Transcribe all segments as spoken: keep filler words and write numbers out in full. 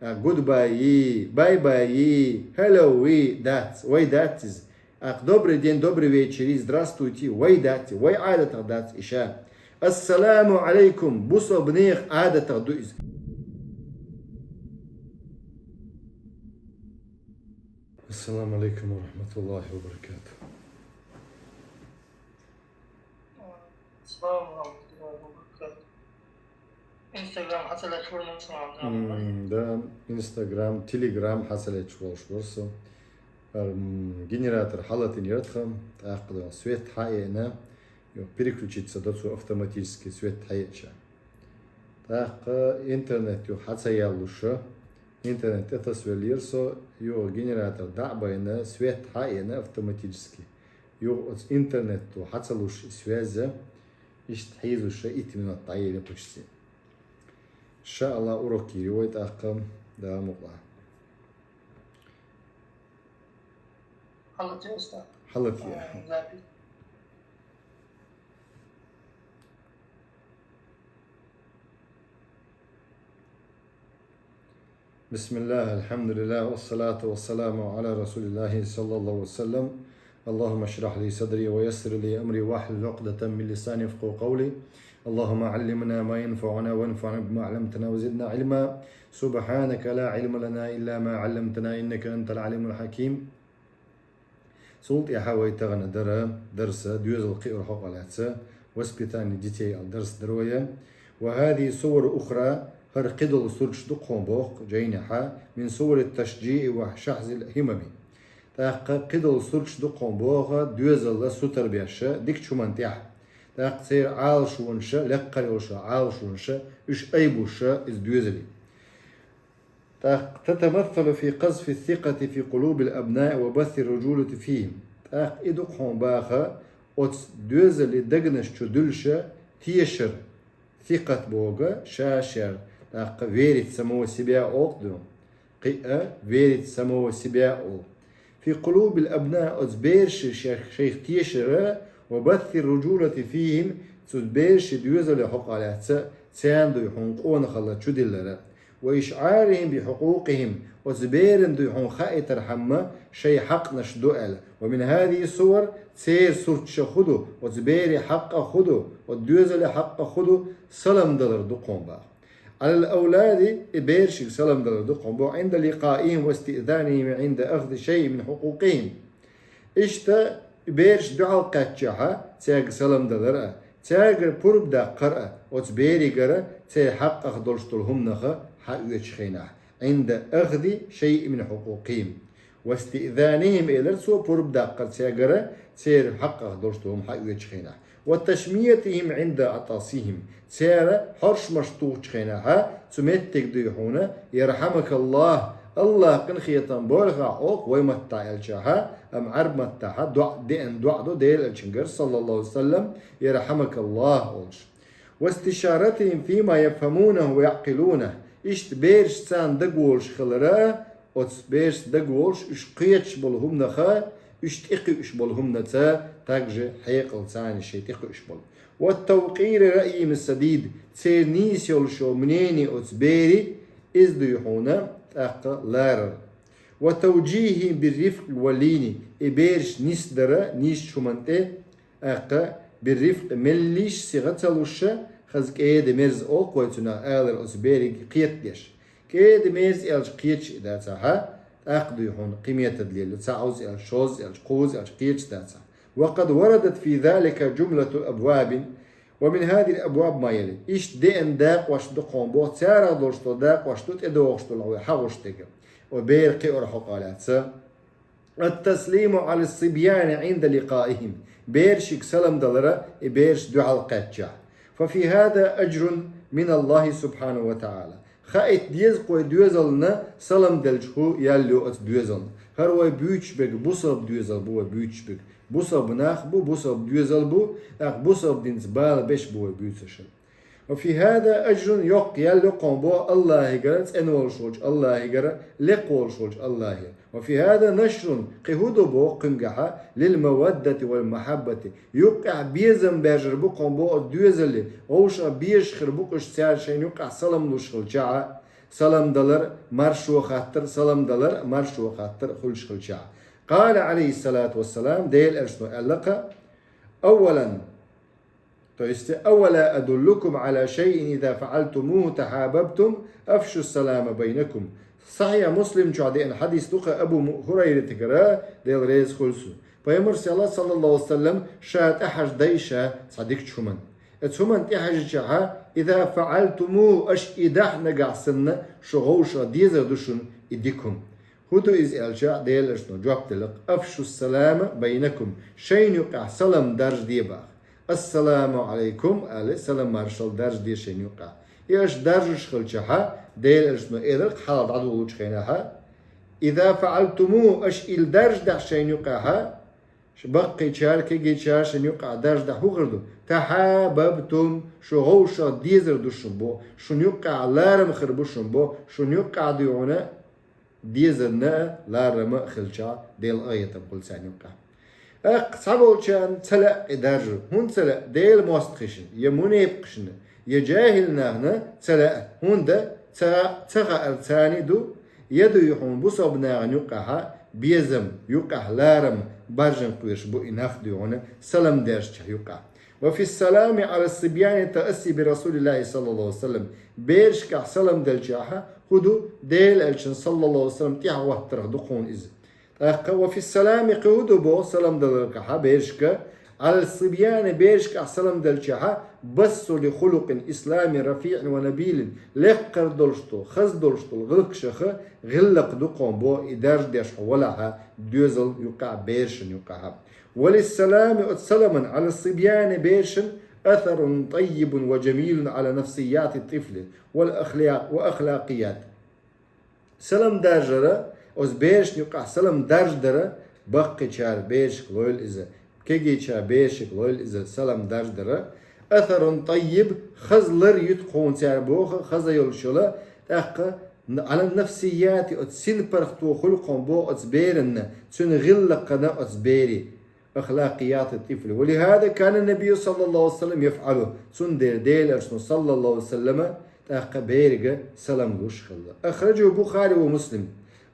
А, goodbye, bye bye, hello дац, вай дац иза. ТӀаккха добрый день, добрый вечер, здравствуйте, вай дац, вай Ӏадатах дац иша. Ассаламу Ӏалайкум, бусалба нехан Ӏадатах ду иза. Ассаламу Ӏалайкум ва рахматуллахи ва баракатух. Ассаламу Ӏалайкум ва рахматуллахи ва баракатух. Instagram хьацалечвар мусулман. М, да, Instagram, Telegram хьацалечвар со. Ар, м, генератор хьалатин яртха, тӀаккха да свет хьаэна, йо, переключиться до цу автоматически свет хьаэча. ТӀаккха интернет ю хьацаяллуша, интернет тӀатасвеллера со, йо, генератор дӀа а байна, свет хьаэна автоматически. Юха оцу интернетто хьацалуш и связь, иштта хьийзуша итт минот дӀаелира почти. Ша Аллах, урок йийр ю вай тӀаккха, Дала мукъалахь. Хьалатеста. Хьалатея. А, запись. بسم الله، الحمد لله، والصلاة والسلام على رسول الله صلى الله عليه وسلم. اللهم اشرح لي صدري ويسر لي أمري واحلل عقدة من لساني يفقهوا قولي. اللهم علمنا ما ينفعنا وانفعنا بما علمتنا وزدنا علما. سبحانك لا علم لنا إلا ما علمتنا إنك أنت العليم الحكيم. Цул тӀаьхьа вай тахана дара дарса доьзал кхиорах хьокъехь лаьцна, воспитание детей аьлла дарс дара вай. وهذه صور أخرى, хӀара кхидолу сурташ ду кху боху жайнехьа, من صور التشجيع وشحذ الهمم. ТӀаккха кхидолу сурташ ду кху боху доьзалла сутара беш дикачу хӀуманна тӀехь. ТӀаккха церан Ӏалашонаша, лекхара йолуша Ӏалашонаша, уьш айбуша иза доьзале. ТӀаккха تتمثل في قذف الثقة في قلوب الأبناء وبث الرجولة فيهم. ТӀаккха и ду кху баха оцу доьзале дагнаш чу дуьллуша тешар, сикат боху ша-шер, тӀаккха верить самого себя олу ду. Кхин а верить самого себя олу. في قلوب الأبناء, оцу бераши шех-, шайх тешара, وبث الرجولة فيهم, цу бераши доьзале хьокъехь лаьцна, царна дуй хьуна къонахалла чудиллара. وإشعارهم بحقوقهم, оцу беран дуй хьуна хаийтархьама шайн хьакънаш ду аьлла. ومن هذه الصور, церан сурташа хӀун ду, оцу берийн хьакъах хӀун ду, оцу доьзале хьакъах хӀун ду, салам далар ду кху баха. على الأولاد, и берашка салам далар ду кху боху, عند لقائهم واستئذانهم عند أخذ شيء من حقوقهم. Иштта и бераш дуьхьал кхаьччахьа, цаьрга салам далар а, цаьргара пурба даккхар а, оцу беригара церан хьакъах долуш долу хӀуманах хьаоьцучу хенахь, عند أخذ شيء من حقوقهم. واستئذانهم, элира цо, пурба даккхар цаьргара, церан хьакъах долуш долу хӀума хьаоьцучу хенахь. وتشميتهم عند عطسهم. Церан хьоршмаш тухучу хенахьа, цу меттиг дуй хьуна, يرحمك الله, Аллах къинхетам бойла хьох вай маттахь аьлчахьа, амма Ӏарб маттахьа доӀа, деана доӀа ду Делан Элчангара, صلى الله عليه وسلم, يرحمك الله олуш. واستشارتهم فيما يفهمونه ويعقلونه. Иштта бераш царна дагаволуш хилара, оцу бераш дагаволуш, уьш кхеташ болу хӀуманаха, уьш тӀекхуьуш болу хӀуманаца, также хьекъал царна шайн тӀекхуьуш болу. وتوقير رأيهم السديد, церан нийса йолуш йолу мнение оцу берийн, иза дуй хьуна, тӀаккха ларар. وتوجيههم بالرفق واللين, и бераш нисдара нийсачу хӀуманна тӀе, тӀаккха بالرفق, меллиша сиха ца луша, хаза кӀеда-мерза олу вай цунах алар оцу берига кхетадеш. КӀеда-мерза аьлча кхеташ и дацахьа, тӀаккха дуй хьуна кхин метод лелла, цхьаъ оза аьлча, шозза аьлча, кхузза аьлча кхеташ дацахьа. وقد وردت في ذلك جملة أبواب. ومن هذه الأبواب ما يلي. Иштта деана дакъош ду кху боху, царах долуш долу дакъош ду тӀедогӀуш долу вай хьагӀуш дерг. О бер кхиорах хьокъехь лаьцна. التسليم على الصبيان عند لقائهم. Берашка салам далара, и бераш дуьхьал кхаьччахь. ففي هذا أجر من الله سبحانه وتعالى. Хаийта деза кху доьзална салам делча хӀу ял йо оцу доьзална. ХӀара вай буьйцуш берг бусалба доьзал бу вай буьйцуш берг. Бусалба нах бу, бусалба доьзал бу, тӀаккха бусалба динца бала беш бу вай буьйцуш. وفي هذا أجر, йоккха ял йо кху боху Аллахьигара, цӀена волуш волчу Аллахьигара, лекха волуш волчу Аллахье. وفي هذا نشر, кхин хӀун ду боху кхуьнгахьа, للمودة والمحبة. Юккъехь безам баьржар бу кху боху доьзале, вовшах безаш хир бу уьш цара шайна юккъехь салам луш хилчахьа. салам далар, маршо хаттар, салам далар, маршо хаттар хуьлуш хилча. قال عليه الصلاة والسلام, Делан Элчано аьлла-кх: أولا, то есть, أولا أدلكم على شيء إذا فعلتموه تحاببتم أفشوا السلام بينكم. Сахьихь Муслим чохь деана хьадис ду-кх Абу Му-, Хурайратагара, Дела реза хуьлда цунна. Пайхамара аьлла, саллаллаху алейхи ва саллам, ша тӀехьажа дайша цхьа дикачу хӀуманна. Оцу хӀуманна тӀехьажичахьа, إذا فعلتموه, аша и дахь нагахь санна, шу вовшах дезар ду шуна и дика хӀума. ХӀун ду иза аьлча, Делан Элчано жоп делла-кх: أفشوا السلام بينكم, шайна юкъахь салам даржаде боху. السلام عليكم аьлла, салам маршалла даржаде шайна юкъахь. И аша даржош хилчахьа, Делан Элчано элира-кх хьалха дӀадолучу хенахьа: إذا فعلتموه, аша и даржадахь шайна юкъахьа, ш-, баккхийчара, кегийчара шайна юкъахь даржадахь хӀун хир ду? تحاببتم, шу вовшах дезар ду шуна боху, шуна юкъахь ларам хир бу шуна боху, шуна юкъахь дуьйхьуна дезарна а, ларама а хилча, Делан къинхетам хуьлда царна юкъахь. ТӀаккха цхьаболчарна ца лаьа и даржар. ХӀунда ца лаьа? Делан мостагӀашна, я мунепакъашна, я жахӀил нахана ца лаьа. ХӀунда? Ца, ца хаьар царна ду, я дуй хьуна бусалба нахана юкъахьа безам, юкъахь ларам баржан кхоьруш бу и нах дуй хьуна салам дерзачохь юкъахь. وفي السلام على الصبيان تأسي برسول الله صلى الله عليه وسلم. Берашкахь салам делчахьа, хӀун ду, Делан Элчанна, саллаллаху алейхи ва саллам, тӀаьхьахӀоттарх ду кхунна иза. ТӀаккха وفي السلام кхин хӀун ду боху салам даларгахьа берашка, على الصبيان берашкахь салам делчахьа, بث لخلق إسلامي رفيع ونبيل, лекхара долуш долу, хаза долуш долу гӀиллакхашха гӀиллакх ду кхунна боху и даржадеш хьо валахьа, доьзал юкъахь, берашна юкъахьа. وللسلام, оцу саламан, على الصبيان, берашна, أثر طيب وجميل على نفسيات الطفل والأخلاق، وأخلاقيات. Салам даржара, оцу берашна юкъахь салам даржадара, баккхийчара берашка лойла иза, кегийчара берашка лойла иза салам даржадара. أثر طيب, хаза лар ю-кх кхунна цара боху, хаза йолуш йола, тӀаккха على النفسيات, оцу синпаргӀато хуьлу кхунна боху оцу беранна, цуьнан гӀиллакхана оцу берийн. أخلاقيات الطفل. ولهذا كان النبي صلى الله عليه وسلم يفعله. Цундела Делан Элчано, саллаллаху алейхи ва саллама, тӀаккха берига салам луш хилла. أخرجه البخاري ومسلم.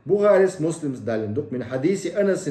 Бухарис, Муслимс далийна ду-кх. من حديث أنس.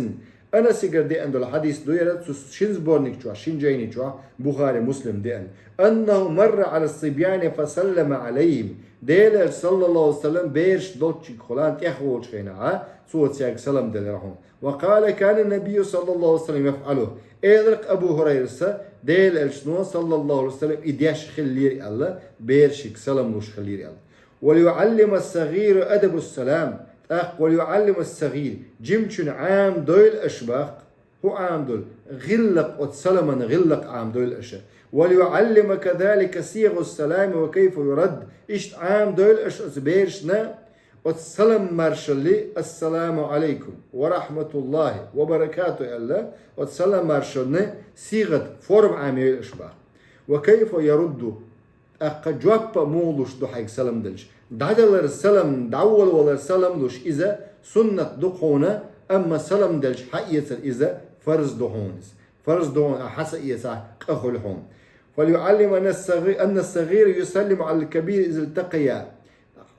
Анасигара деана долу хьадис ду хӀара, цу шина сборник чохь, шина жайни чохь, Бухари, Муслим деана. أنه مر على الصبيان فسلم عليهم. Делан Элча, саллаллаху алейхи ва саллам, бераш долчуьнгахула тӀехволучу хенахьа, цо цаьрга салам делира хьуна. وقال كان النبي صلى الله عليه وسلم يفعله. Элира-кх Абу ХӀурайрас, Делан Элчано, саллаллаху алейхи ва саллам, и деш хиллера аьлла, берашка салам луш хиллера аьлла. وليعلم الصغير أدب السلام. ТӀаккха وليعلم الصغير, жимачунна Ӏамадойла аша боху-кх. ХӀун Ӏамадойла? ГӀиллакх, оцу саламан гӀиллакх Ӏамадойла аша. وليعلم كذلك صيغ السلام وكيف يرد. Иштта Ӏамадойла аша оцу берашна оцу салам маршаллин, السلام عليكم ورحمة الله وبركاته аьлла, оцу салам маршаллин сигӀат, форма Ӏамайойла аша боху. وكيف يرد, тӀаккха жоп а муха луш ду хьайга салам делча. ДӀадалар салам, дӀаволавалар салам луш иза суннат ду кхунна, амма салам делча хьаэцар иза фарз ду хьуна иза. Фарз ду хьуна, ахьа хьа ца эцахь, къа хуьлу хьуна. فليعلم أن الصغي-، أن الصغير يسلم على الكبير إذا التقيا.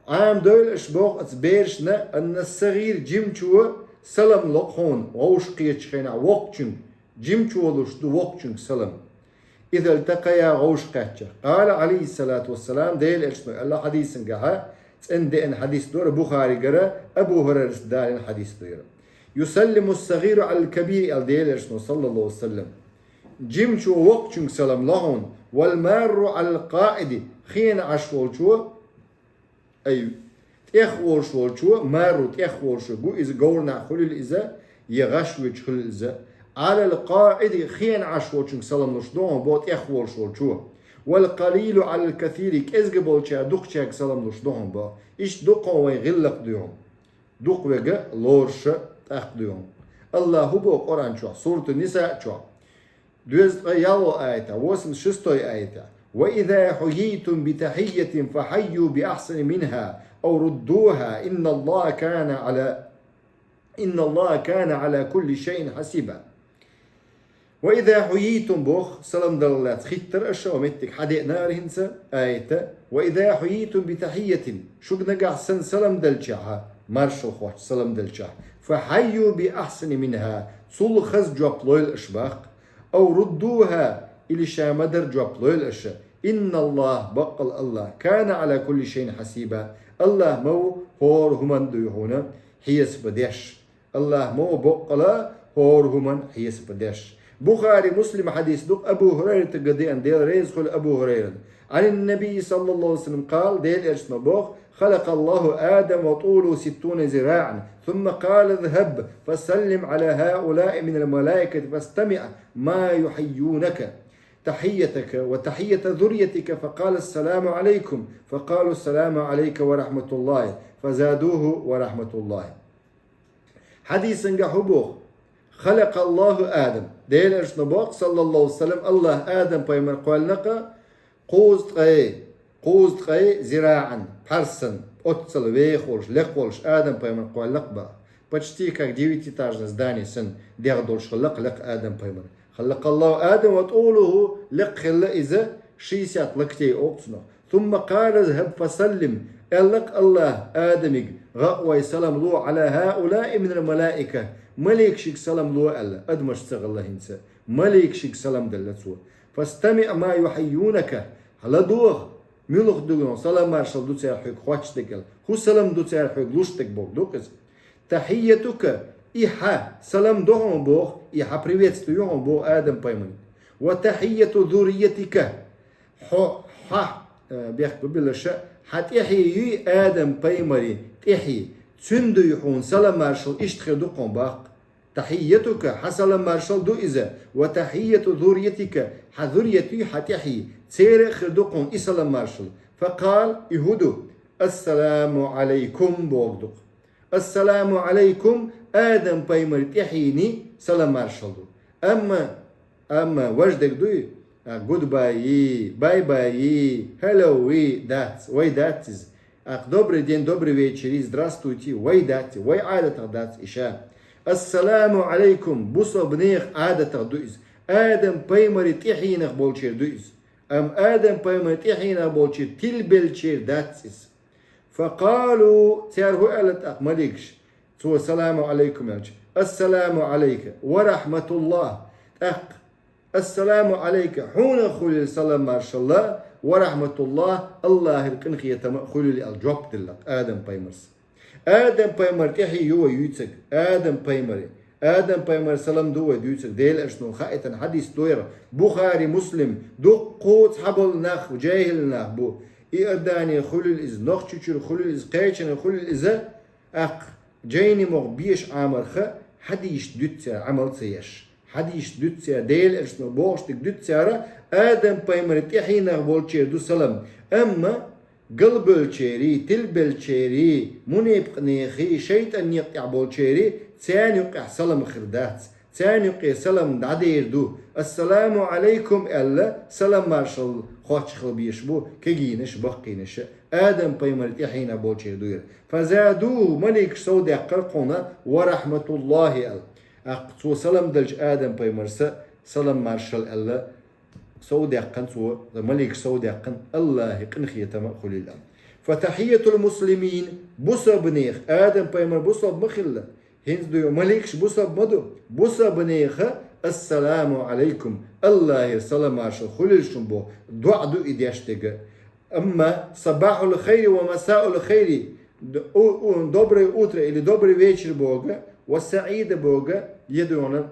Ӏамадойла аша боху оцу берашна, أن الصغير, жимачо салам ло-кх хьуна, вовшахкхетачу хенахь воккхачуьнга, жимачо луш ду воккхачуьнга салам. إذا التقيا, вовшахкхетча. قال عليه الصلاة والسلام, Делан Элчано аьлла хьадисангахьа, цӀена деана хьадис ду хӀара, Бухаригара, Абу ХӀурайрас далийна хьадис ду хӀара. يسلم الصغير على الكبير, аьлла Делан Элчано, саллаллаху алейхи ва саллам. Жимачо воккхачуьнга салам ло хьуна, والمار على القاعد, хена Ӏаш волчо, ай, тӀехволуш волчо, марру тӀехволуш ву иза, говрахь хуьлийла иза, я гӀаш воьдуш хуьлийла иза. على القاعد, хена Ӏаш волчуьнга салам луш ду хьуна боху тӀехволуш волчо. والقليل على الكثير, кӀезга болчара дукхачаьрга салам луш ду хьуна боху. Иштта ду кхунна вайн гӀиллакх дуй хьуна. Дукха верг лоруш тӀаккха дуй хьуна. АллахӀа хӀун боху Къуръан чохь, Суратун-Ниса чохь, доьзткъе ялхолгӀа аятехь, восемьдесят шестой аятехь: وإذا حييتم بتحية فحيوا بأحسن منها أو ردوها إن الله كان على، إن الله كان على كل شيء حسيبا. وإذا حييتم, боху, салам далла лаьцна хиттар аша, оха меттиг хьадеана ара хӀинца, аята. وإذا حييتم بتحية, шуьга нагахь санна салам делчахьа, маршалла хоттуш салам делчахьа, فحيوا بأحسن منها, цул хаза жоп лойла аша, боху. أو ردوها, или ша ма-дарра жоп лойла аша. إن الله, баккъалла АллахӀ, كان على كل شيء حسيبا, АллахӀ ма ву хӀора хӀуманна, дуй хьуна, хьесап деш. АллахӀ ма ву баккъалла хӀора хӀуманна хьесап деш. Бухари, Муслима хьадис ду-кх, Абу ХӀурайратагара деана, Дела реза хуьлда Абу ХӀурайрана. عن النبي صلى الله عليه وسلم قال, Делан Элчано боху: خلق الله آدم وطوله ستون ذراعا، ثم قال: اذهب فسلم على هؤلاء من الملائكة فاستمع ما يحيونك، تحيتك وتحية ذريتك، فقال: السلام عليكم، فقالوا: السلام عليك ورحمة الله، فزادوه: ورحمة الله. Хьадисангахь хӀун боху? خلق الله آدم. Делан Элчано боху, саллаллаху алейхи ва саллям, АллахӀа Адам-пайхамар кхоьллина-кх кхузткъе, кхузткъе ذراعا, пхьарсан, оццул веха волуш, лекха волуш Адам-пайхамар кхоьллина-кх боху. Почти как девятиэтажное здание санна дегӀ долуш хилла-кх лекха Адам-пайхамар. خلق الله آدم وطوله, лекха хилла иза, шестьдесят локтей олу цунах. ثم قال: اذهب فسلم, аьлла-кх АллахӀа Адамига: гӀа а вай, салам ло, على هؤلاء من الملائكة, маликашка салам ло аьлла, адамаш ца хилла хӀинца. Маликашка салам делла цо. فاستمع ما يحيونك, ладогӀа, муьлха ду, салам-маршалла ду цара хьоьга хоттуш дерг аьлла. ХӀун салам ду цара хьоьга луш дерг бохург ду-кх иза. تحيتك, и хьан салам ду хьуна боху, и хьан приветствие ю хьуна боху Адам-пайхамаран. وتحية ذريتك, хьо, хьан, э, бехк ма биллалаш, хьан тӀаьхье юй Адам-пайхамаран тӀаьхье, цуьнан дуй хьуна салам-маршалла, иштта хир ду-кх хьуна боху. تحيتك, хьан салам-маршалла ду иза. وتحية ذريتك, хьан зуррият юй, хьан тӀаьхье, церан а хир ду-кх хьуна и салам-маршалла. فقال, и хӀун ду? السلام عليكم бохург ду-кх. السلام عليكم, Адам-пайхамаран тӀаьхьенан салам-маршалла ду. Амма, амма важа дерг дуй, а, goodbye, bye-bye, hello дац, вай дац иза. ТӀаккха добрый день, добрый вечер, здравствуйте, вай дац, вай Ӏадатах дац и ша. السلام عليكم, бусалба нехан Ӏадатах ду иза. Адам-пайхамаран тӀаьхьенах болчеран ду иза. Амма Адам-пайхамаран тӀаьхьенах болчеран тилабеллачеран дац иза. فقالوا, цара хӀун аьлла тӀаккха маликаша, цо салам алейкум аьлча: السلام عليك ورحمة الله. ТӀаккха: السلام عليك, хьуна хуьлийла салам-маршалла, ورحمة الله, АллахӀера къинхетам а хуьлийла аьлла жоп делла Адам-пайхамара. Адам-пайхамаран тӀаьхье ю вай юьйцург, Адам-пайхамаран. Адам-пайхамаран салам ду вай дуьйцург, Делан Элчано хаийтина хьадис ду хӀара, Бухари, Муслим, дуккха цхьаболу нах, жаьхӀил нах бу. Иорданера хуьлийла иза, Нохчийчуьра хуьлийла иза, кхечанхьара хуьлийла иза, тӀаккха жайни могӀа беша Ӏамарх, хьадисашца дуьту цара, Ӏамал ца еш. Хьадисашца дуьту цара, Делан Элчано бохуш дерг дуьту цара, Адам-пайхамаран тӀаьхьенах болчеран ду салам. Амма галбевллачеран, тилабеллачеран, мунепакъ нехан, шайтӀанан некъа тӀехь болчеран, царна юккъехь салам хир дац. Царна юккъе салам дӀадер ду. السلام عليكم аьлла, салам-маршалла хоттуш хила безаш бу кегийнаш а, баккхийнаш а. Адам-пайхамаран тӀаьхьенах болчеран ду хӀара. فزادوه, маликаша совдаьккхира кхунна, ورحمة الله аьлла. ТӀаккха цо салам делча Адам-пайхамара салам-маршалла аьлла, совдаьккхина цо, маликаша совдаьккхина, АллахӀера къинхетам а хуьлийла аьлла. فتحية المسلمين, бусалба нехан, Адам-пайхамар бусалба ма хилла. ХӀинца дуй, маликаш бусалба ма ду. Бусалба нехан السلام عليكم, АллахӀера салам-маршалла хуьлийла шуна боху доӀа ду и деш дерг. Амма صباح الخير ومساء الخير, д-, у-, у-, доброе утро или добрый вечер бохург, وسعيد бохург, я дуьйна,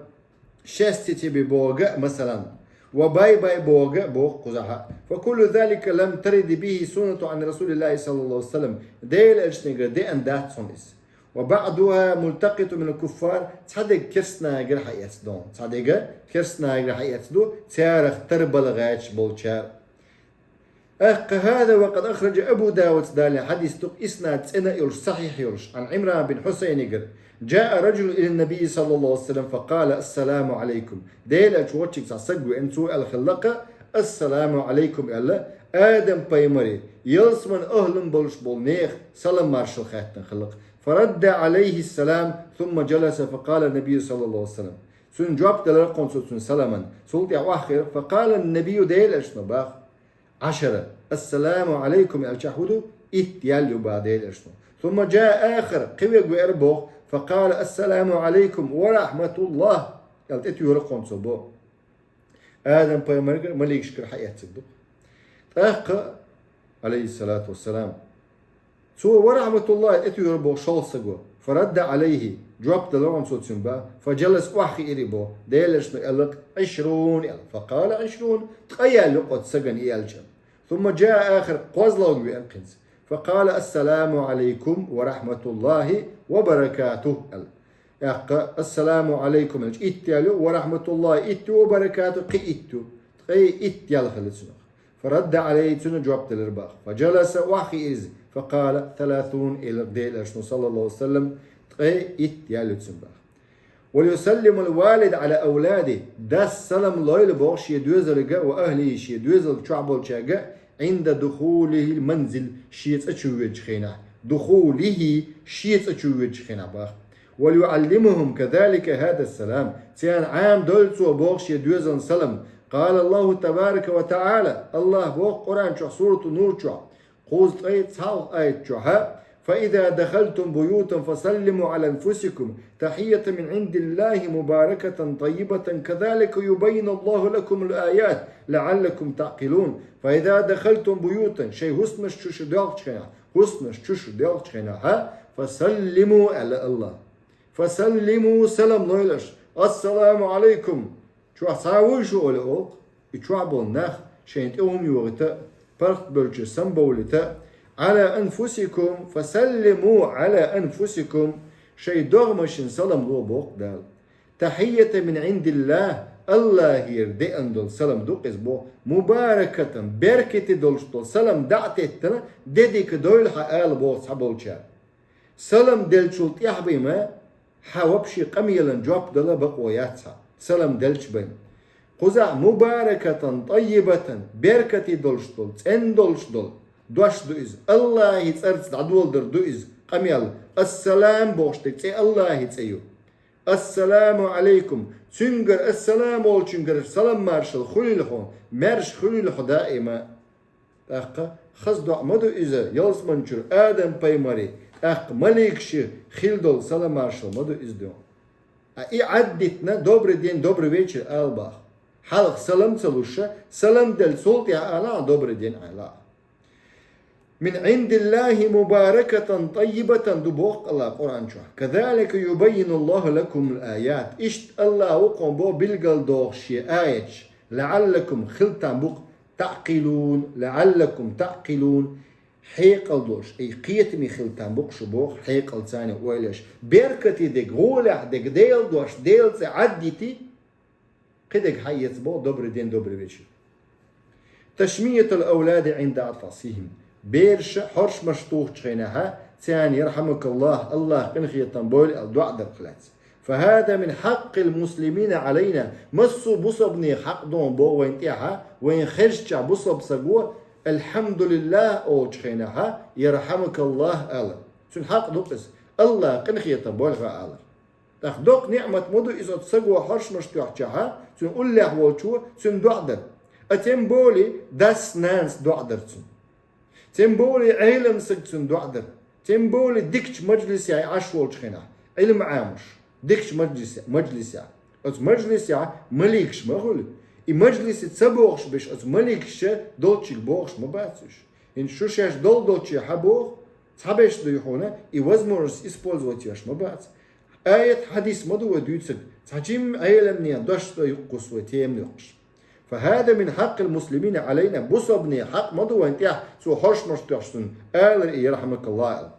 счастье тебе бохург, масалан, وباي-باي бохург боху кхузахь. فكل ذلك لم ترد به سنة عن رسول الله صلى الله عليه وسلم. Делан Элчанегара деана дац хьуна иза. وبعضها ملتقط من الكفار, цхьа дерг керстанагара хьаэцна ду хьуна. Цхьа дерг керстанагара хьаэцна ду, царах тарбала гӀерташ болчара. ТӀаккха هذا وقد أخرج أبو داود, далла хьадис ду-кх, иснад цӀена а йолуш, сахьихь йолуш, عن عمران بن حصينегара: جاء رجل إلى النبي صلى الله عليه وسلم فقال: السلام عليكم. Делан Элча волчу цхьа стаг веана, цо аьлла хилла-кх: السلام عليكم аьлла, Адам-пайхамаре, ялсаманин ахӀлан болуш болу нехан салам-маршалла хаьттина хилла-кх. فرد عليه السلام ثم جلس فقال النبي صلى الله عليه وسلم: Цунна жоп делар кхунцо цунна саламан. Цул тӀехьа охьахиира, فقال النبي, Делан элчано бах, عشرا. السلام عليكم аьлча хӀу ду? Итт ял ю бах Делан элчано. ثم جاء آخر, кхин верг веара бох, فقال السلام عليكم ورحمة الله аьлла тӀетоьра кхунцо бо. Адам пайхамаргара маликашкара хьаэццаг ду. ТӀаккха, عليه الصلاة والسلام, цо ورحمة الله тӀетоьра бох шолха саго. فرد عليه, жоп делар кхунцо цунна бах. فجلس, охьахиира бо. Делан элчано аьлла-кх عشرون аьлла. فقال عشرون, ткъа ял ю оцу сагана и аьлча. ثم جاء آخر, кхозлагӀа веара кхинца. فقال السلام عليكم ورحمة الله وبركاته аьлла. ТӀаккха السلام عليكم аьлча итт ял ю, ورحمة الله итт ю, وبركاته кхин итт ю. Ткъе итт ял хилла цунах. فرد عليه, цунна жоп делар бах. فجلس, охьахиира иза. فقال ثلاثون, элира Делан элчано, صلى الله عليه وسلم, ткъе итт ял ю цунна бах. وليسلم الوالد على أولاده, дас салам лойла бох шен доьзалга, وأهله, шен доьзалга чохь болчаьрга, عند دخوله المنزل, шен цӀа чу воьдучу хенахь. دخوله, шен цӀа чу воьдучу хенахь бах. وليعلمهم كذلك هذا السلام, царна Ӏамадойла цо бох шен доьзална салам. قال الله تبارك وتعالى, АллахӀа бох Къуръан чохь, Сурату Нур чохь, кхузткъе цхьалха аят чохь: فإذا دخلتم بيوتا فسلموا على أنفسكم تحية من عند الله مباركة طيبة كذلك يبين الله لكم الآيات لعلكم تعقلون. فإذا دخلتم بيوتا, шайн хӀусамаш чу шу доьлхучу хенахь, хӀусамаш чу шу доьлхучу хенахь, فسلموا аьлла АллахӀа. فسلموا, салам лойла аша. السلام عليكم. Чохь цхьа а вуй шу олий оха? И чохь болу нах шайна тӀе хӀума йохийта, паргӀатбевллачуьра самабовлийта, على أنفسكم فسلموا على أنفسكم, шайн догӀмашна салам ло боху Дала. تحية من عند الله, АллахӀера деана долу салам ду иза боху, مباركة, беркате долуш долу салам дӀа а теттина, де дика дойла хьан ала боху цхьаболчара. Салам деллачул тӀаьхьа бен ма хьан вообще къамелан жоп дала бакъо яц хьан, салам делча бен. Кхузахь مباركة طيبة, беркате долуш долу, цӀена долуш долу дош ду иза. АллахӀан цӀарца дӀадоладар ду иза къамел. Ассалам бохуш дерг цӀе АллахӀан цӀе ю. السلام عليكم. Цуьнгара, ассалам олучуьнгара салам маршалла хуьлийла хьуна, маьрша хуьлийла хьо даима. ТӀаккха хаза доӀа ма ду иза, ялсаманчуьра Адам пайхамаре, тӀаккха маликаше хилла долу салам маршалла ма ду иза доӀа. А и Ӏаддитина, добрый день, добрый вечер ала баха. Хьалха салам ца луша, салам делла цул тӀаьхьа ала, добрый день ала. من عند الله مباركة طيبة ду боху АллахӀа Къуръан чохь. كذلك يبين الله لكم الآيات. Иштта АллахӀа вукхо бо билгал дохуш шен аяташ. لعلكم хила там бу-кх تعقلون. لعلكم تعقلون. Хьекъал долуш, и кхетаме хила там бу-кх шу боху, хьекъал царна ойла еш. Беркате дерг, гӀолехь дерг, Делан дош, Делан цӀе Ӏаддити, кхидерг хьаэца боху добрый день, добрый вечер. تشميت الأولاد عند عطسهم. Бераша хьоршмаш тухучу хенахьа, царна يرحمك الله, АллахӀа къинхетам бойла аьлла доӀа дарх лаьцна. فهذا من حق المسلمين علينا. Массо а бусалбанийн хьакъ ду боху вайна тӀехьа, вайна хезча бусалба саго, الحمد لله олучу хенахьа, يرحمك الله ала. Цуьнан хьакъ ду иза, АллахӀа къинхетам бойла хьан алар. ТӀаккха доккха ниӀмат ма ду иза оцу саго хьоршмаш тоьхчахьа, цуьнан уллехь волчо цуьнан доӀа дар. А тем более дас-нанас доӀа дар цуьнан. Тем более Ӏелам саг цуьнан доӀа дар. Тем более дикачу мажлисехь Ӏаш волчу хенахь, Ӏилма Ӏамош, дикачу мажлисе-, мажлисехь. Оцу мажлисехь маликаш ма хуьлу. И мажлисе ца бохуш берш оцу маликаша долчуьнга бохуш ма бац уьш. ХӀинца шу шаьш долу долчуьнга хьан боху, цхьаберш дуй хьуна, и возможность использовать еш ма бац. Аят, хьадис ма ду вай дуьйцург, цхьа жимма Ӏеламнехан дош ду юккъус вай тема йоккхуш. فهذا من حق المسلمين علينا, бусалбанийн хьакъ ма ду вайна тӀехь, цо хьоршмаш тоьхча цунна алар и يرحمك الله аьлла.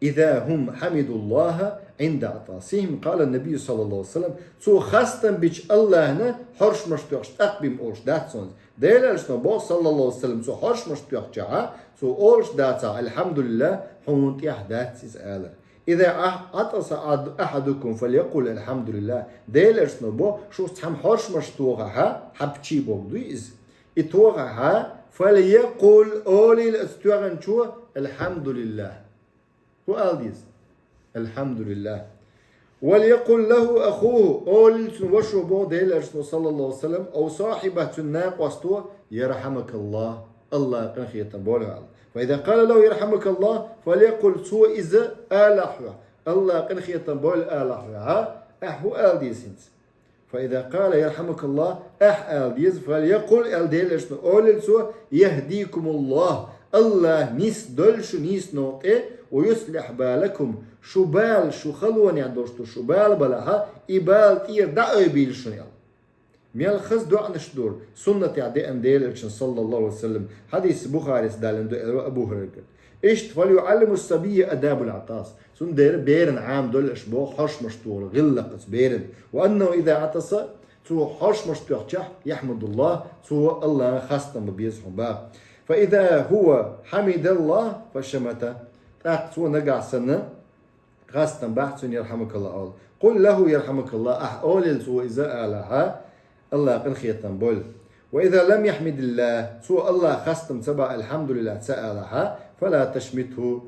إذا هم حمدوا الله عند عطسهم قال النبي صلى الله عليه وسلم, цо хастам бича АллахӀана хьоршмаш тоьхча тӀаккха бен олуш дац цунна. Делан элчано боху, صلى الله عليه وسلم, цо хьоршмаш тоьхчахьа, цо олуш дацахь, الحمد لله, хьуна тӀехь дац иза алар. إذا عطس أحدكم فليقل الحمد لله. Делан элчано бо, шух цхьамма хьоршмаш тохахьа, хьан пчи бохург дуй иза. И тохахьа, فليقل, олийла оцу тоьхначо, الحمد لله. ХӀун ала деза? الحمد لله. وليقل له أخوه, олийла цун вашас, боху Делан Элчано, саллаллаху Ӏалайхи ва саллам, أو صاحبه, цун накъосто, يرحمك الله, Аллах къинхетам болба хьуна. فإذا قال له يرحمك الله فليقل, цо иза алахь хьо, Аллах къинхетам болба алахь хьо, хьа? Ахьа хӀун ала деза хӀинца? فإذا قال يرحمك الله, ахьа ала деза, فليقل, аьлла Делан Элчано, олийла цо, يهديكم الله, Аллах нийса дойла шу нийсачу новкъа тӀе, ويصلح بالكم, шу бала, шу халонехь долуш долу шу бала балахь, и бала тӀера дӀаайбийла шуна, аьлла. Мел хаза доӀанаш дора, суннатехь деана Делан Элчанан, саллаллаху Ӏалайхи ва саллам, хьадис Бухарис далийна ду, аьлла Абу ХӀурайрас. Иштта, فليعلم الصبي آداب العطاس. Цундела берана Ӏамадойла аша, боху, хьоршмаш тохар гӀиллакх оцу берана. وأنه إذا عطس, цо хьоршмаш тоьхчахь, يحمد الله, цо Аллахьан хастам бан беза хьуна, боху. فإذا هو حمد الله فشمت. ТӀаккха цо нагахь санна хастам бахь цунна, يرحمك الله ола. قل له يرحمك الله, ахьа олийла цо иза алахь, Аллах къинхетам бойла. وإذا لم يحمد الله, цо Аллах хастам ца бахь, الحمد لله ца алахь, فلا تشمته.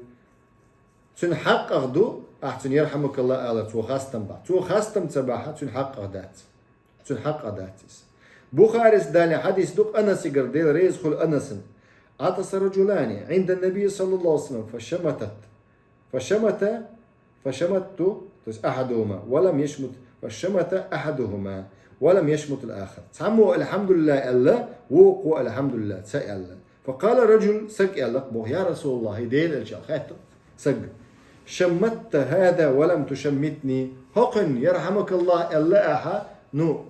Цуьнан хьакъах ду, ахьа цунна يرحمك الله алар, цо хастам бахь. Цо хастам ца бахь, цуьнан хьакъах дац. Цуьнан хьакъах дац иза. Бухарис далийна хьадис ду, Анасигара, Дела реза хуьлда Анасна. عطس رجلان عند النبي صلى الله عليه وسلم فشمتت. فشمت, فشمت, то есть أحدهما ولم يشمت, فشمت أحدهما ولم يشمت الآخر. Цхьаммо الحمد لله аьлла, вукхо الحمد لله ца аьлла. فقال رجل, саг аьлла-кх, боху: يا رسول الله, хӀай Делан Элча, хаьттира сага: شمتت هذا ولم تشمتني. ХӀокхуьнга يرحمك الله аьлла ахьа, ну,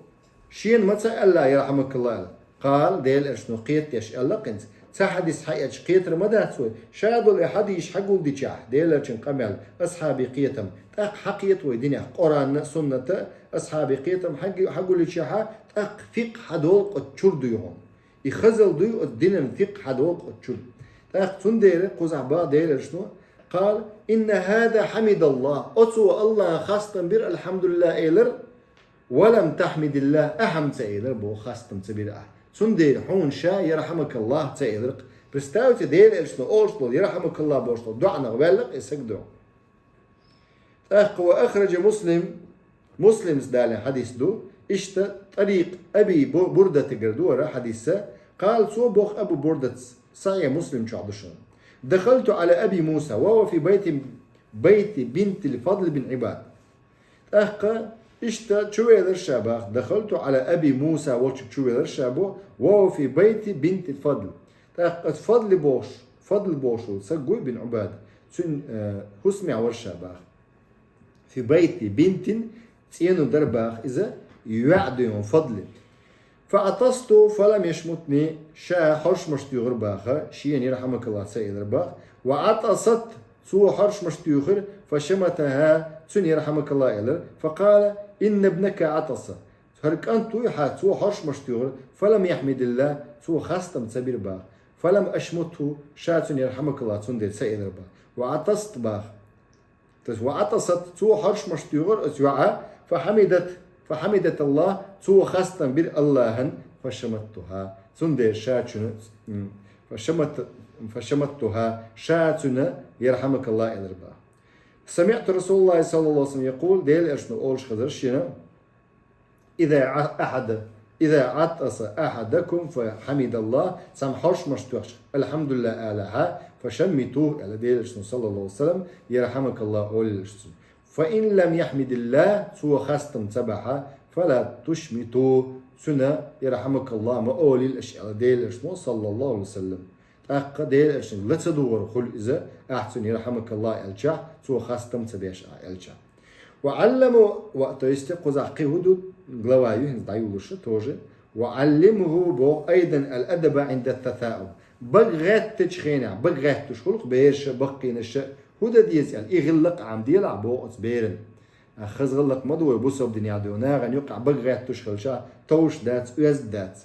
шена ма ца аьлла يرحمك الله аьлла. قال, Делан Элчано кхетадеш аьлла-кх хӀинца: цхьа хьадис хьаэцча кхетар ма дац вай, ша долу и хьадисаш хьагулдичахь, Делан Элчан къамел, асхьабийн кхетам, тӀаккха хьакхета вай динехь Къуръанна а, сунната а, асхьабийн кхетам хьаг-, хьагулдичахьа, тӀаккха фикъхӀ хьадолу-кх оцу чуьра, дуй хьуна. И хазалла дуй оцу динан фикъхӀ хьадолу-кх оцу чуьра. ТӀаккха цундела кхузахь боху Делан Элчано: قال إن هذا حمد الله, оцо Аллахьан хастам бира, الحمد لله элира, ولم تحمد الله, ахьа-м ца элира, боху, хастам ца бира ахьа. Цундела хьуна ша يرحمك الله ца элира-кх. Представьте, Делан Элчано олуш долу يرحمك الله бохуш долу доӀанах ваьлла-кх и саг, дуй хьуна. ТӀаккха وأخرج مسلم, Муслима далийна хьадис ду, иштта, طريق أبي Бу-, Бурдатагара ду хӀара хьадис. قال, цо боху Абу Бурдас, Сахьихь Муслим чохь ду шуна: دخلت على أبي موسى وهو في بيت, بيت بنت الفضل بن عباد. ТӀаккха иштта чувелира ша, боху, دخلت على أبي موسى, волчу чувелира ша, боху, وهو في بيت بنت الفضل. ТӀаккха оцу Фадли бохуш, Фадл бохуш волу саг вуй, бин Ӏубада, цуьнан, э, хӀусамехь вара ша, боху. في بيت بنت, цӀено дара, боху, иза, йоӀ, дуй хьуна, Фадли. فعطست فلم يشمتني, ша хьоршмаш туьйхира, боху, шена يرحمك الله ца элира, боху. وعطست, цо хьоршмаш туьйхира, فشمتها, цунна يرحمك الله элира. فقال إن ابنك عطس, хӀара кӀант вуй хьан, цо хьоршмаш туьйхира, فلم يحمد الله, цо хастам ца бира, боху. فلم أشمته, ша цунна يرحمك الله цундела ца элира, боху. وعطست, боху. То есть وعطست, цо хьоршмаш туьйхира оцу йоӀа, فحمدت, فحمدت الله, цо хастам бира Аллахьан, فشمتها, цундела ша цунна, м, فشمت, فشمتها, ша цунна يرحمك الله элира, боху. سمعت رسول الله صلى الله عليه وسلم يقول, Делан Элчано олуш хезира шена: إذا ع-, أحد, إذا عطس أحدكم فحمد الله, цхьамма хьоршмаш тоьхча, الحمد لله алахьа, فشمتوه, аьлла Делан Элчано, صلى الله عليه وسلم, يرحمك الله олийла цунна. فإن لم يحمد الله, цо хастам ца бахьа, فلا تشمتوه, цунна يرحمك الله ма олийла аша, аьлла Делан Элчано, صلى الله عليه وسلم. ТӀаккха Делан Элчанга ла ца догӀур хуьлу иза, ахьа цунна يرحمك الله аьлчахь, цо хастам ца беш ахьа аьлчахь. وعلمه, ва, то есть кхузахь кхин хӀун ду, глава ю хӀинца дӀайолуш тоже. وعلمه, боху, أيضا الأدب عند التثاؤب. Бага гӀеттачу хенахь, бага гӀетташ хуьлу-кх бераша, баккхийнаша, хӀун дан деза аьлла, и гӀиллакх Ӏамаделахь, боху, оцу берана. А хаза гӀиллакх ма ду вай бусалба динехь, дуй хьуна, нахана юккъехь бага гӀетташ хилча, товш дац, оьзда дац.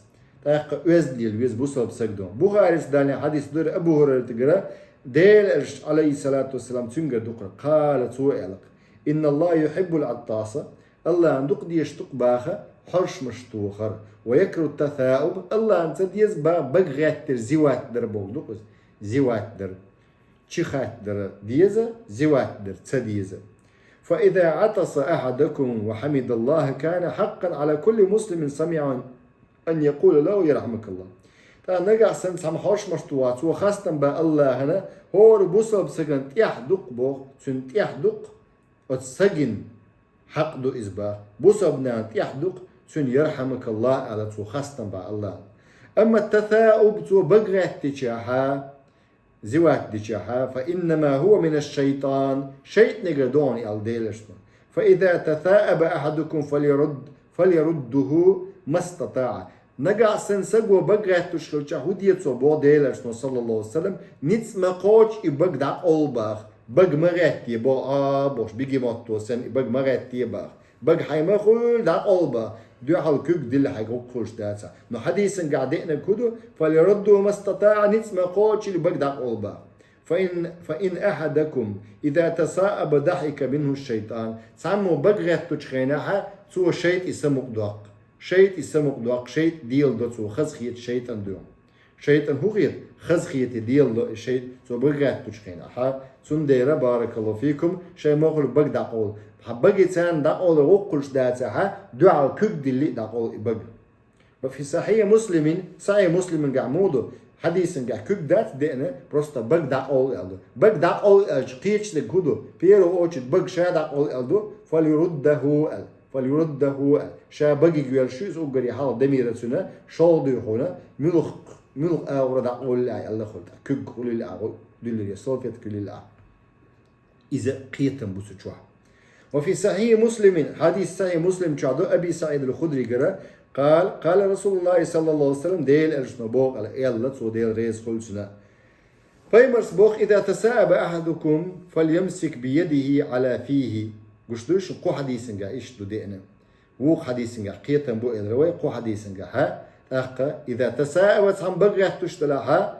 ТӀаккха оьзда лела веза бусалба саг, дуй хьуна. Бухарис далийна хьадис ду-кх Абу ХӀурайратагара, Делан Элча, عليه الصلاة والسلام, цуьнгара ду-кх хӀара, قال, цо аьлла-кх: إن الله يحب العطاس, Аллахьна дукха дезаш ду-кх, боху, хьоршмаш тохар, ويكره التثاؤب, Аллахьна ца деза, боху, бага гӀеттар, зевать дар бохург ду-кх иза, зевать дар. Чихать дар деза, зевать дар ца деза. فإذا عطس أحدكم وحمد الله كان حقا على كل مسلم سمع أن يقول له يرحمك الله. ТӀаккха нагахь санна цхьамма хьош-мош тоха, цо хастам баь Аллахьана, хӀора бусалба сагана тӀехь дукха боху, цуьнан тӀехь дукха, оцу сагана хьакъ ду иза баха. Бусалба нахана тӀехь дукха, цуьнан «Ярхьамукаллах» ала, цо хастам баьхьа Аллахьана. Амма тасауб, цо бага гӀеттичахьа, зеват дичахьа, فإنما هو من الشيطان, шайтӀанегара ду хьуна аьлла Делан Элчано. فإذا تثاءب أحدكم فليرد، فليرده ما استطاع. Нагахь санна саго бага гӀетташ хилча, хӀун де цо боху Делан Элчано, саллаллаху алейхи ва саллям, ницкъ ма кхочу и бага дӀакъовла баха. Бага ма гӀетте боху, а, бохуш, бегемотто санна и бага ма гӀетте баха. Бага хьайн ма хуьлу дӀакъовла баха, дуьхьал куьг дилла хьайга гӀуллакх хуьлуш дацахь. Но хьадисангахь деанарг хӀун ду? فليرده ما استطاع, ницкъ ма кхочу и бага дӀакъовла баха. فإن، فإن أحدكم إذا تثاءب ضحك منه الشيطان. Цхьаммо бага гӀеттачу хенахьа, цо шайтӀа самукъадоккху. ШайтӀа самукъадоккху, шайтӀа дело до цо, хазахета шайтӀан дуьхьа. ШайтӀан хӀун хета? Хазахета дело до и шайтӀа, цо бага гӀеттачу хенахьа. Цундела, баракаллаху фикум, шайн ма хуьлу бага дӀакъовла. Хьан баги царна дӀакъовла гӀуллакх хуьлуш дацахьа, дуьхьал куьг дилли дӀакъовла и бага. وفي صحيح مسلم, Сахьихь Муслимангахь муха ду, хьадисангахь куьг дац деана, просто бага дӀакъовла аьлла ду. Бага дӀакъовла аьлча кхечу дерг хӀун ду? Первую очередь бага ша дӀакъовла аьлла ду, فليرده аьлла, فليرده аьлла. Ша багига йоьллуш ю иза, уггаре хьалха дамира цуьнан, шолгӀа дуй хьуна, муьлха, муьлха агӀора дӀакъовлале аьлла хуьлу, тӀаккха куьг хуьлийла агӀо дуьллуре, салфетка хуьлийла агӀо. Иза кхетам бу цу чохь. وفي صحيح مسلم, хьадис Сахьихь Муслим чохь ду, Аби СаӀид ал-Худригара, قال: قال رسول الله صلى الله عليه وسلم, Делан Элчано боху аьлла, аьлла, цо Дела реза хуьлу цунна. Пайхамарс боху: إذا تثاءب أحدكم فليمسك بيده على فيه. Гуш дуй шу, кху хьадисангахь иштта ду деана. Вукху хьадисангахь кхетам бу элира вай, кху хьадисангахь хьа, тӀаккха: إذا تثاءب, цхьамма бага гӀетташ делахьа,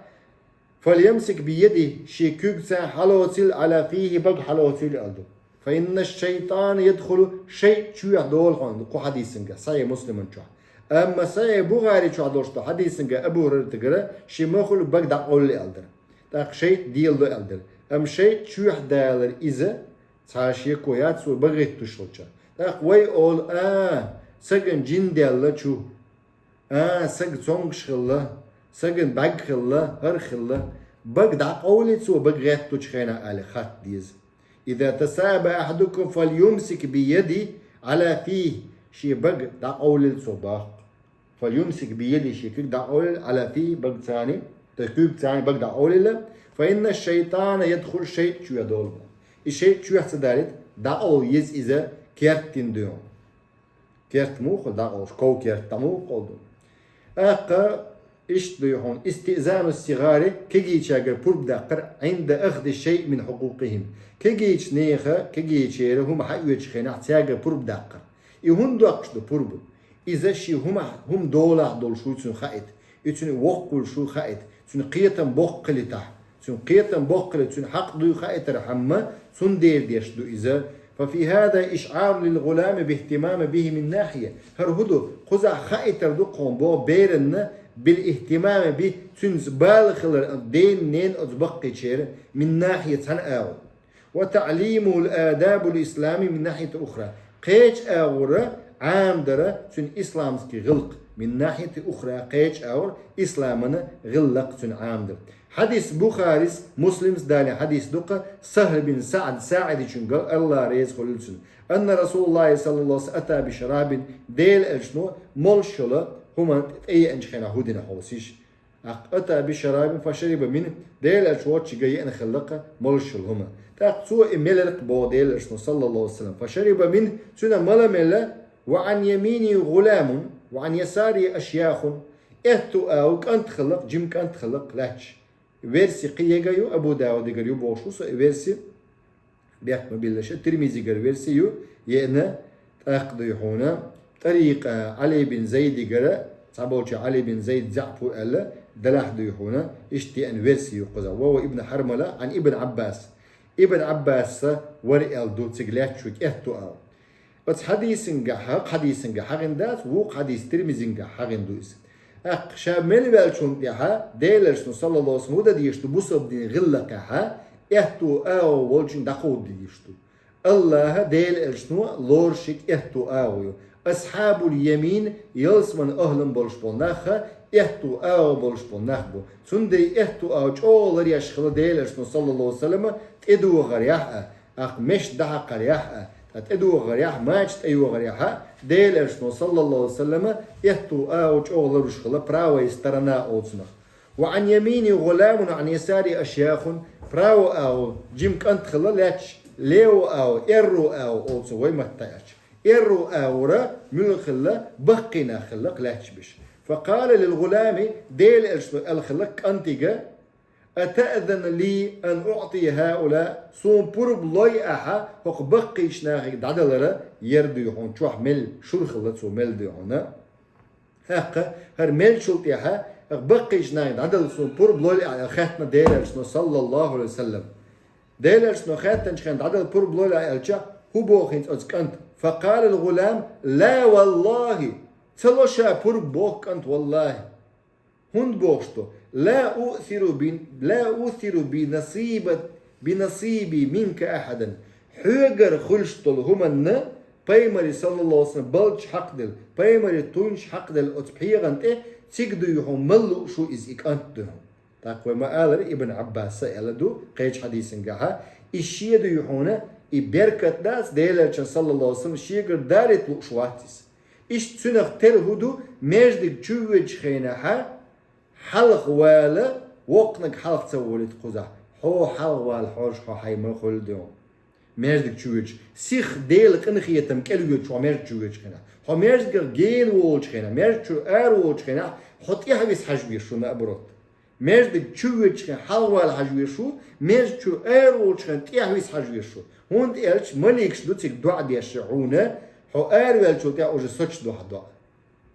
فليمسك بيده, шен куьгца хьалоцийла, على فيه, бага хьалоцийла аьлла ду. فإن الشيطان يدخل, шайтӀа чоьхьа долу хьуна, кху хьадисангахь, Сахьихь Муслиман чохь. Амма Сахьихь Бухари чохь долуш долу хьадисангахь Абу ХӀурайратагара, шен ма хуьлу бага дӀакъовлале аьлла дара. ТӀаккха шайтӀа дело до аьлла дара. Амма шайтӀа чоьхьа далар иза, цхьа шеко яц, цо бага гӀетташ хилча. ТӀаккха вай олу: а, сагана жин даьлла чу. А, саг цомгуш хилла, сагана бӀаьрг хилла, хӀара хилла. Бага дӀакъовлий цо бага гӀеттачу хенахь аьлла хатта деза. إذا تثاءب أحدكم فليمسك بيده على فيه. Шен бага дӀакъовлийла цо боху. فليمسك بيده, шен куьг дӀакъовлийла, على فيه, бага царна, то есть куьг царна бага дӀакъовлийла. فإن الشيطان يدخل, шайтӀа чоьхьа долу. И шайтӀа чоьхьа ца далийта, дӀакъовла еза иза керттина дуьхьа. Керт муха дӀакъовлуш, ков керт дӀа муха кховду? ТӀаккха иштта дуй хьуна: استئذان الصغار, кегийчаьргара пурба даккхар, عند أخذ شيء من حقوقهم. Кегийчу нехан, кегийчеран хӀума хьаоьцучу хенахь цаьргара пурба даккхар. И хӀунда доккхуш ду пурба? Иза шен хӀума, хӀума долахь долуш вуй цуьнан хаийта. И цуьнан воккхавуьйлуш вуй хаийта. Цуьнан кхетам боккха хилийтахь. Цуьнан кхетам боккха хилийта, цуьнан хьакъ дуй хаийтархьама, цундела деш ду иза. ففي هذا إشعار للغلام باهتمام به من ناحية. ХӀара хӀун ду? Кхузахь хаийтар ду кхуна боху беранна بالاهتمام به, цуьнца бала хилар, ден-нен оцу баккхийчеран, من ناحية, цхьана агӀор. وتعليمه الآداب الإسلام من ناحية أخرى. Кхечу агӀора Ӏамадара цуьнан исламский гӀиллакх, من ناحية أخرى, кхечу агӀора исламана гӀиллакх цуьнан Ӏамадара. Хьадис Бухарис, Муслимс далийна хьадис ду-кх, Сахьл бин СаӀд СаӀидичуьнга, АллахӀ реза хуьлийла цунна. أن رسول الله صلى الله عليه وسلم أتى بشراب, Делан Элчано молуш йолу хӀума тӀееанчу хенахь хӀун дина хьовсийша. ТӀаккха أتى بشراب فشرب منه, Делан Элча воцчигга еана хилла-кх молуш йолу хӀума. ТӀаккха цо и мелира-кх боху Делан Элчано, саллаллаху алейхи ва саллям, فشرب منه, цуьнан мала мелла, وعن يمينه غلام وعن يساره أشياخ. Аьтту агӀор кӀант хилла-кх, жима кӀант хилла-кх лаьтташ. Верси кхин егар ю, Абу Даудигара ю бохуш ву со и верси. Бехк ма биллалаш, Тирмизигара верси ю, еана, тӀаккха дуй хьуна, тӀарикъа Ӏали бин Зайдигара, цхьаболчу Ӏали бин Зайд заьӀап ву аьлла, делахь дуй хьуна, иштта еана верси ю кхузахь. وهو ابن حرملة عن ابن عباس. Ибн Ӏаббаса вара аьлла ду цига лаьтташ верг аьтту агӀор. Оцу хьадисангахь, хӀокху хьадисангахь хьагӀина дац, вукху хьадис Тирмизингахь хьагӀина ду иза. ТӀаккха ша мел ваьллачунна тӀехьа Делан Элчано, саллаллаху алейхи ва саллям, хӀун дан дезаш ду бусалба динан гӀиллакхехьа, аьтту агӀор волчунна дӀакховда дезаш ду. Аллахӏа, Дела Элчано лоруш аьтту агӏо ю. Асхьабул-ямин, ялсман ахӏлан болуш болу нах а аьтту агӏо болуш болу нах бу. Цундела аьтту агӏо чӏогӏа ларъеш хилла Дела Элчано, саллаллаху алейхи ва саллама, тӏедогӏарехь а, тӏаккха мешан дӏахьакхарехь а, ткъа тӏедогӏарехь а, мача тӏейогӏарехь а, Дела Элчано, саллаллаху алейхи ва саллама, аьтту агӏо чӏогӏа ларуш хилла, правая сторона олу цунах. Ва ан ямини гӏуламун, ан ясари ашъяхун, право агӏо жима кӏант хилла лаьтташ, лево агӏо, эрро агӏо олу цо вай маттахь аьлча. Эрро агӏора муьлха хилла, баккхий нах хилла лаьтташ беш. Факъала лил гӏулами, Дела Элчано аьлла хилла кӏантига: «Атаъзану ли ан уътия хӏаулаъ, суна пурба лой ахьа хӀокху баккхийчу нахе дӀадалара, ер дуй хьуна чохь мел шура хилла цо мел дуй хьуна?» ТӀаккха хӀара мелчул тӀаьхьа, хӀокху баккхийчу нахе дӀадала суна пурба лой ахьа хаьттина Делан Элчано, саллаллаху алейхи ва саллам. Делан Элчано хаьттинчу хенахь дӀадала пурба лой ахьа аьлча, хӀун боху хӀинца оцу кӀанта? Факъалал гӀулам: «Ла валлахи, ца ло ша пурба», боху кӀанта, валлахи. ХӀунда бохуш ду? «Ла уъсиру би, ла уъсиру би насиба, би насиби минка ахьадан». Хьоьгара хуьлуш долу хӀуманна пайхамаре, саллаллаху алейхи ва саллам, балдаш хьакхаделла, пайхамаре туйнаш хьакхаделла оцу пхьегӀан тӀе цига дуй хьуна мала лууш ву иза и кӀант дуй хьуна. ТӀаккха вай ма-аллара, Ибн Ӏаббаса аьлла ду кхечу хьадисангахьа, и шен дуй хьуна, и беркат дац, Делан Элчан, саллаллаху алейхи ва саллам, шегара далийта лууш вац иза. Иштта цуьнах тера хӀун ду, маьждиг чу воьдучу хенахьа, хьалха вала, воккханиг хьалха ца волийта кхузахь. Хьо хьалха вала хьожуш хьо хьайн ма хуьлу дуй хьуна. Маьждиг чу воьдуш, сиха Делан къинхетам кӀел воьдуш хьо маьждиг чу воьдучу хенахь. Хьо маьждигах гена волучу хенахь, маьждиг чуьра ара волучу хенахь, хьо тӀаьхьа виса хьажа везаш ву, наоборот. Маьждиг чу воьдучу хенахь хьалха вала хьажа везаш ву, маьждиг чуьра ара волучу хенахь тӀаьхьа виса хьажа везаш ву. ХӀунда аьлча маликаш ду цига доӀа деш хьуна, хьо араваьллачул тӀаьхьа уже соцуш ду хьан доӀа.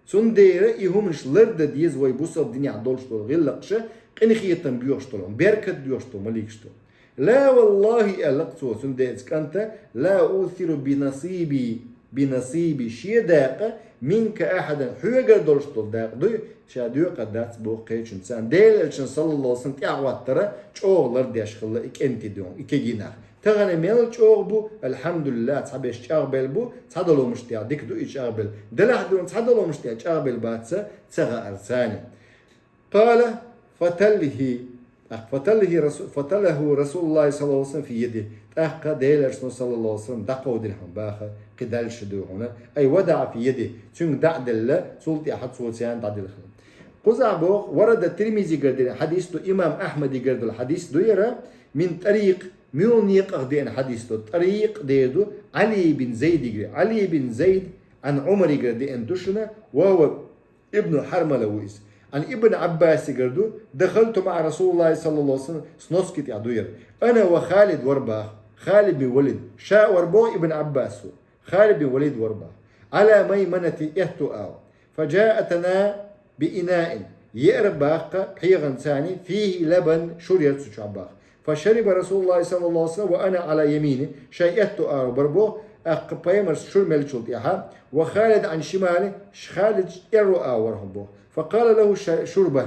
Цундела и хӀуманаш лардан деза вай бусалба динехь долуш долу гӀиллакхаш, къинхетам боьхуш долу, беркат доьхуш долу маликаш ду. «Ла валлахи», аьлла цо, цундела оцу кӀанта: «Ла уъсиру би насиби, би насиби», шен дакъа, «минка ахьадан», хьоьгара долуш долу дакъа дуй, ша доькъур дац боху кхечуьнца. Делан Элчан, саллаллаху алейхи ва саллам, тӀаьхьахӀоттар чӀогӀа лардан деш хилла и кӀентий дуй хьуна, и кегий нах. Тахана мел чӀогӀа бу, алхьамдулиллахӀ, цхьаберш чӀагӀбелла бу, цхьадолу хӀуманаш тӀехь дика ду и чӀагӀбелла. Делахь дуй хьуна цхьадолу хӀуманаш тӀехь чӀагӀбелла бац, ца хаьара царна. Къала фаталлахи, тӀаккха фаталлахи расу-, фаталлаху Расулуллахи саллаллаху алейхи ва саллам фи яди. ТӀаккха Делан Элчано, саллаллаху алейхи ва саллам, дӀакховдира хьуна баха, кхин дальше дуй хьуна. Ай вадаъа фи яди, цуьнга дӀа а делла, цул тӀаьхьа цо царна дӀаделла хилла. Кхузахь боху, варада Тирмизигара деана хьадис ду, имам Ахьмадигара долу хьадис ду яра, мин тӀарикъ, муьлхачу некъах деана хьадис ду. ТӀарикъ дер ду Ӏали бин Зайдигара. Ӏали бин Зайд Ӏан Ӏумаригара деана ду шуна, ва хӀува ибну Хьармала ву иза. Ӏан Ибн Ӏаббасигара ду, дахалту маӀа Расулуллахи саллаллаху алейхи ва саллам, сноски тӀехь ду яра. Ана ва Халид вара баха. Халид бин Валид. Ша вара боху Ибн Ӏаббасо. Халид бин Валид вара баха. Ӏала майманати этту агӀо. Фаджаатана би инаин. Еара баха пхьегӀан царна, фихи лабан, шура яра цу чохь баха. Фашариба Расулуллахи саллаллаху алейхи ва саллам ва ана Ӏала ямини, шайн этту агӀор бара боху, тӀаккха пайхамарс шура меллачул тӀаьхьа, ва Халид Ӏан шимали, Халид эрро агӀор вара хьуна боху. Факъала лаху ша-, шурба,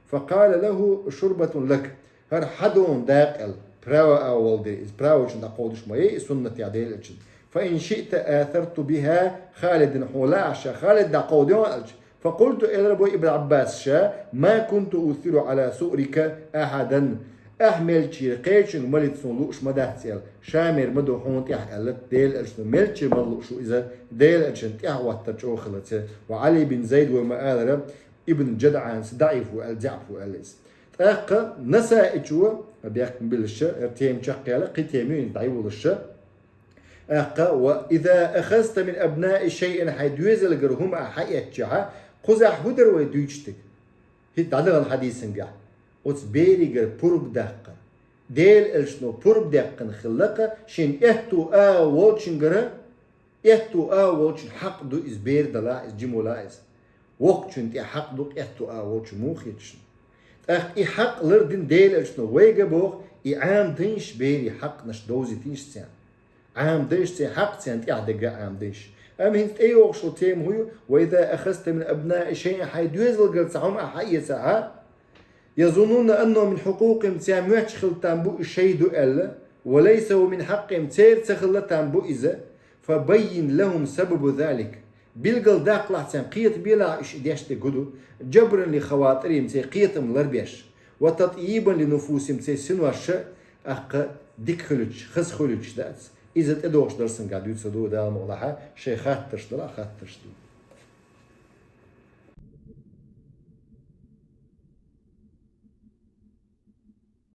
факъала лаху шурбатун лак. ХӀара хьан дуй хьуна дакъа аьлла, право агӀо волу дела, иза правочун дӀакховдуш ма яй, и суннат я Делан Элчан. Фа ин шиъта асарту биха Халидан, хьуна лаахь ша Халид дӀакховдийта аьлча, факъулту, элира боху Ибн Ӏаббаса ша, ма кунту уъсиру Ӏала суърика ахьадан. Ахь мелча кхечуьнга малийта суна лууш ма дац аьлла, ша мер ма ду хьуна тӀехь аьлла, Делан Элчано мелча мала лууш ву иза, Делан Элчан тӀаьхьахӀоттар чӀогӀа хилла церан. Ва Ӏали бин Зайд вай ма-аллара, Ибн ДжадӀанас даӀиф ву аьлла, заӀиф ву аьлла иза. ТӀаккха Насаичо, бехкам биллаша, тема чекхъяла, кхин тема ю, дӀайолуша. ТӀаккха: «Ва иза ахазта мин абнаи шайъин», хьайн доьзалгара хӀума ахь хьаэцчахьа, кхузахь хӀун дара вай дуьйцуш дерг? ХӀинца дӀадахана хьадисангахь, оцу беригара пурба даккхар. Делан Элчано пурба даьккхина хиллакха, шен этту агӀо волчуьнгара, этту агӀо волчун хьакъ ду иза бер далахь, иза жима валахь иза. Воккхачун тӀе хьакъ ду этту агӀо волчун, муха хеташ. ТӀаккха и хьакъ лардина Делан Элчано вайга боху, и Ӏамадайша берийн хьакънаш довзийтийша царна. Ӏамадайша церан хьакъ, царна тӀехь дерг а Ӏамадайша. Амма хӀинца тӀейогӀуш йолу тема хӀун ю? «Ва иза ахазта мин абнаи шайъин», хьайн доьзалгара цхьа хӀума ахь хьаэцахьа, «язуннуна аннаху мин хьукъукъихим», царна моьттуш хила там бу и шай ду аьлла, وليس من حقهم, церан ца хилла там ба иза, فبين لهم سبب ذلك, билгал даккхалахь царна, кхетабелахь уьш и деш дерг хӀун ду, جبرا لخواطرهم, церан кхетам ларбеш, وتطييبا لنفوسهم, церан синош а аккха дика хуьлуьйтуш, хаза хуьлуьйтуш дац. Иза тӀедогӀуш дарсангахь дуьйцур ду, Дала мукъ лахь, шайн хаттарш далахь, хаттарш ду.